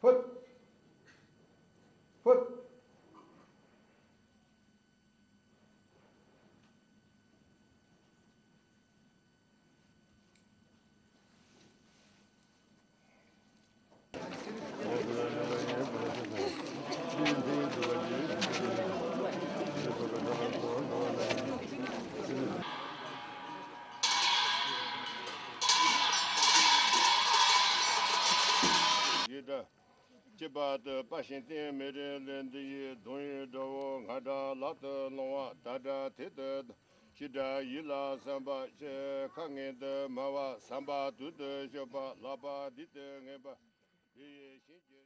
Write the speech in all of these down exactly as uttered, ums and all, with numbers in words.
ཕུད། ཕུད། ཡི་དྭགས། ཅེས་པ་དུ་དཔའ་ཞིང་བརྟན་མི་རིགས་ལས་འདི་ཡི་གདུང་ཡི་དགྲ་བོ་ང་དགྲ་ལག་ཏུ་ལོང་བ་ད་དགྲ་དེ་དུ་ཞི་དགྲ་ཡིད་ལ་བསམ་པ་ཞེས་ཁ་ངན་དུ་སྨྲ་བ་བསམ་པ་དུས་དུ་ཤོད་པ་ལག་པ་བསྡུས་ཏེ་ངན་པ་དེ་ཡི་ཞིང་གི།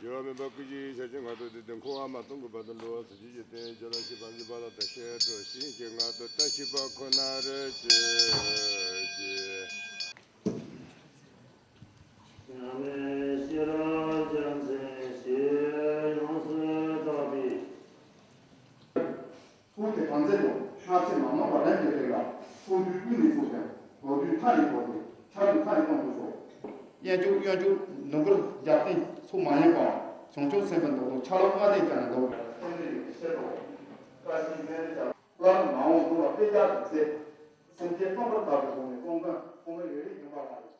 རྒྱལ་བ་མེད་པ་སྐུ་བཞིའི་ཞལ་ཆེམས་ངག་ཐོག་འདི་དེ་འཁོར་བ་མ་སྟོངས་ཀྱི་བར་དུ་འགྲོ་བ་སུ་ཞིག་གི་རྟེན་བྱ་ལ་ཤེས་པ་འཛིན་པ་ལ་བརྟག་ཤེས་སྤྲོ་ཞིང་གི་ངག་ཏུ་བརྟག་ཤེས་པ་ཁོ་ན་རེ་ཅེས་ཀྱེ། ཡང་ནི་ཤེས་རབ་རྒྱལ་མཚན་ཞེས་ཡོངས་སུ་གྲགས་པའི། ཚོགས་དེ་གང་ཚེ་དང་སྔ་ཕྱི་མ་མང་བར་ལན་གྱི་རིགས་ལ་ཚོགས་དུས་དབུས་ནས་ཚོགས་ཤིང་ལོ་དུས་མཐའ་ནས་ཚོགས་ཏེ་ཆར་དུས་མཐའ་ནས་གཏོང་དགོས་སོ། གཡས་འཇུག་གཡོན་འཇུག་ནུབ་འགོར་རྒྱབ་རྟེན་ཚུགས་མ་ཉན་པའང་བྱང་ཆུབ་སེམས་དཔའི་མདོག་ཏུ་ཆ་ལུགས་ལྔ་ལྡན་ཀྱང་ནི་འདུག། ཚན་རིག་གི་ཤེས་རྟོགས་བཀའ་བཞིན་ཚན་རིག་ཀྱང་བླ་མ་མ་འོངས་འགྲོ་བ་དཔེ་རྒྱ་གི་ཚེ་སེམས་ཅན་སྟོང་པར་དག་པའི་སྒོ་ནས་སྟོང་ཀུན་ཐོག་མའི་རེ་རེ་ཡིན་པ་མ་རེད།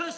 དེ་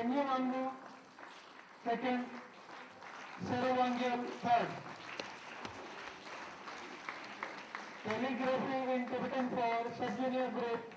ཉིད་དབང་མོ། Second, Sero Wangel, third. Calligraphy in Tibetan for sub-junior group.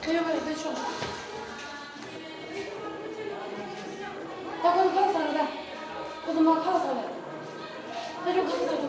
ཁྱེད་ཡོད་པ་རེད་པས་ཆོག་ད་ཁོ་ཚོ་ཁ་ལག་ཟ་རེད་ད། ཁོ་ཚོ་མ་ཁ་ལག་ཟ་རེད། ད་ཁྱོད་ཁ་ལག་ཟ་རེད།